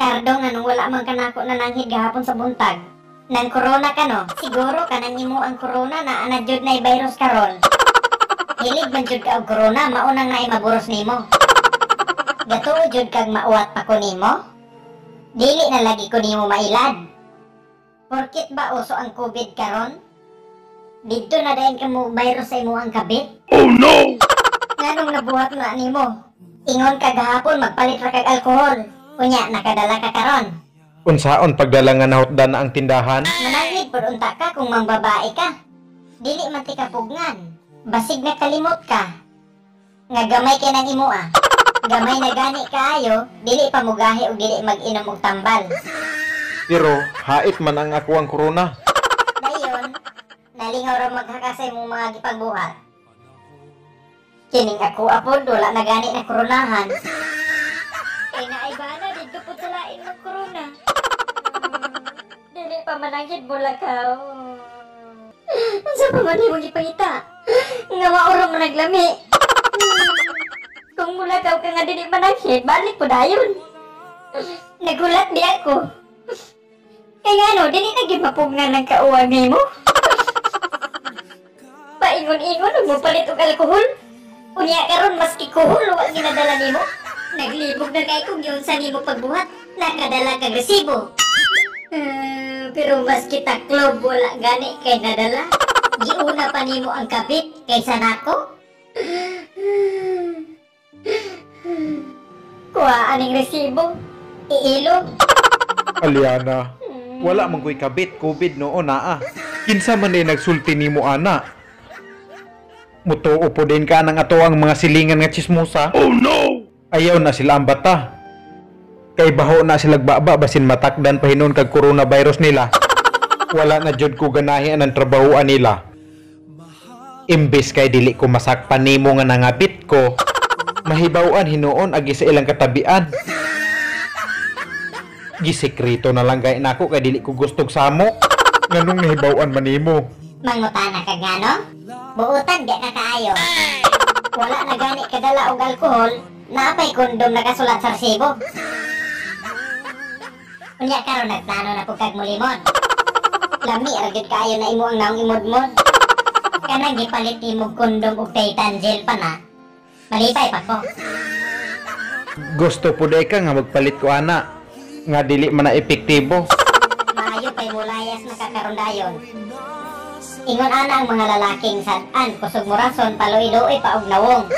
Kardo, nganong wala man kanako nananghid gahapon sa buntag? Nang corona ka, no? Siguro kanang imo ang corona na ana jud nay virus karon. Hilig man jud ka og corona, maunang naay maburos nimo. Gatuo jud kag mauwat pa ko nimo? Dili na lagi ko nimo mailad. Porkit ba uso ang COVID karon? Didto na dayon ka mo virus sa imo ang kabit? Oh no! Nganong nabuhat na nimo? Ingon ka gahapon magpalit ra kag alkohol. Unya nakadala ka karon. Unsaon pagdala nga nahutdan na ang tindahan? Mananghid pud unta ka kung mangbabae ka. Dili man ti kapugngan. Basig na kalimot ka. Nga gamay kay nang imo ah. Gamay na gani kaayo, dili pa mugahi og dili mag-inom og tambal. Pero hait man ang ako ang corona. Dayon, nalingaw ra maghaka sa imong mga gipagbuhat. Kining ako apod wala na gani na koronahan. Kay naay bana didto pud sa lain mag corona. Dili pa mananghid mulakaw. Unsa pa man imong gipangita? Nga mauro man naglami. Kung mulakaw ka nga dili mananghid, balik po dayon. Nagulat di ako. Kay ngano, dili na gyud mapugnan ng kauwag nimo. Paingon-ingon ug mopalit og alkohol. Unya karon maski kuhol wa ginadala nimo. Naglibog na kay kung giunsa nimo pagbuhat, nakadala kag resibo. Pero maski taklob wala gani kay nadala. Giuna pa nimo ang kabit kaysa nako. Kuha aning resibo. Iilo. Aliana, wala man ko'y kabit, COVID noon naa. Kinsa man day nagsulti nimo ana? Mutuo po din ka ng ato ang mga silingan nga chismosa. Oh no! Ayaw na sila ang bata. Kay baho na sila baba basin matakdan pa hinon kag coronavirus nila. Wala na jud ko ganahi ang trabahoan nila. Imbes kay dili ko masakpan nimo nga nangabit ko, mahibaw-an hinuon agi sa ilang katabian. Gisekreto na lang gay nako kay dili ko gustog samok. Nganong nahibaw-an man nimo? Mangutana ka ngano? Buutan di ka kaayo. Wala na gani kadala og alkohol, naapay kondom nakasulat sa resibo. Unya karon nagplano na pud kag mulimon. Lami ra gyud kaayo na imo ang naong imudmod. Kanang gipalit nimo kondom og Titan gel pa na. Malipay pa ko. Gusto po day ka nga magpalit ko ana nga dili man na epektibo. Maayo pay mulayas na kakaron dayon. Ingon ana ang mga lalaking sad-an kusog mo rason paluy-luoy pa og nawong.